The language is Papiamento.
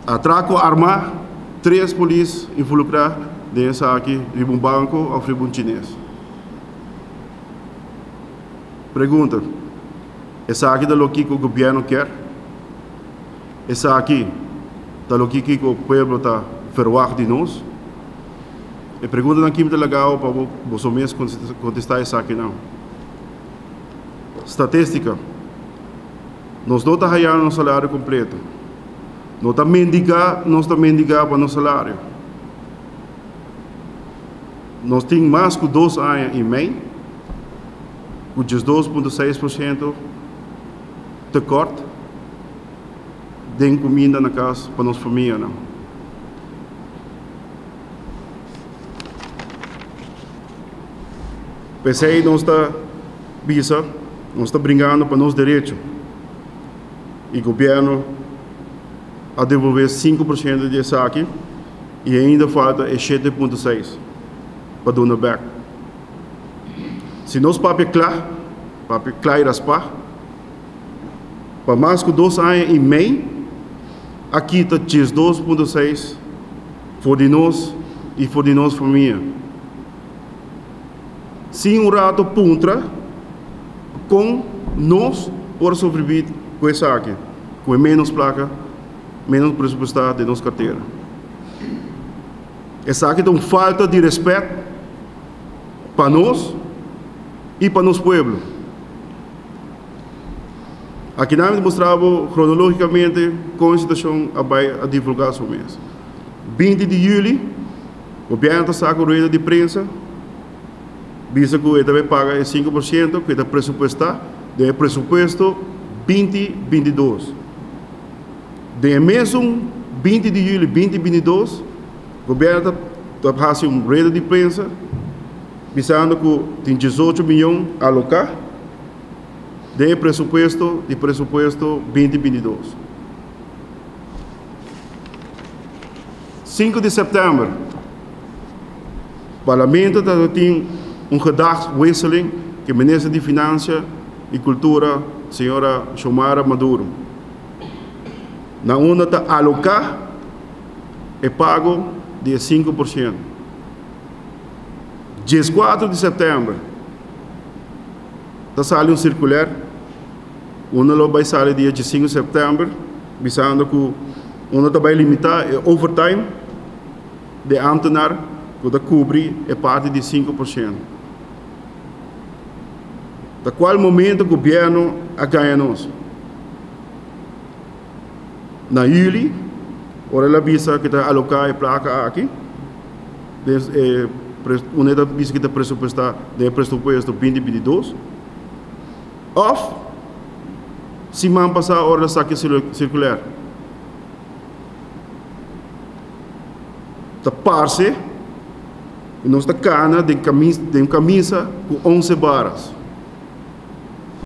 Atraco armá, tres polis involucrá den esaki riba un banco of riba un chines. Pregunta, Esaki ta loke cu gobierno kier? Esaki ta loke kico pueblo ta verwacht di nos? E preguntanan aki mi ta laga pa boso mes contesta esakinan. Statistica. Nos no ta haya nos salario completo. No ta mendiga nos ta mendiga pa nos salario. Nos tin mas cu dos aña y mei cu 12.6% tekort den cuminda na cas pa nos famianan. P'esey nos ta bisa, nos ta bringando pa nos derecho y gobierno a devolve 5% di esaki y ainda falta e 7.6 pa duna bek. Si nos papia cla, papia cla y raspa, pa mas cu 2 aña y mei a kita 12.6 for di nos y for di nos famia. Sin un rato puntra con nos por sobrevivi cu esaki, cu e menos placa, menos presupuesta den nos cartera. Esaki ta un falta di respet pa nos y pa nos pueblo. Aki nan mi ta mustra bo cronologicamente con e situacion a bay a divulga su mes. 20 di juli, gobierno ta saca un rueda di prensa bisa cu e ta bay paga e 5% cu e ta presupuesta den e presupuesto 2022. Den e mesun 20 di juli 2022, gobierno ta haci un rueda di prensa bisando cu tin 18 miyon aloca den e presupuesto di presupuesto 2022. 5 di september, Parlamento ta tin un gedachtswisseling cu Minister di Financia y Cultura, señora Xiomara Maduro, na unda ta aloca e pago di e 5%. 14 di september ta sali un circular, unda lo bay sali dia 15 di september, bisando cu unda ta bay limita e overtime di ambtenaar cu ta cubri e parti di 5%. Ta cual momento gobierno a gaña nos? Na juli, ora el a bisa cu ta aloca e placa aki, unda e ta bisa cu ta presupuesta den e presupuesto 2022, of siman pasa ora el a saca e circular. Ta parce cu nos ta cana den camisa cu once baras.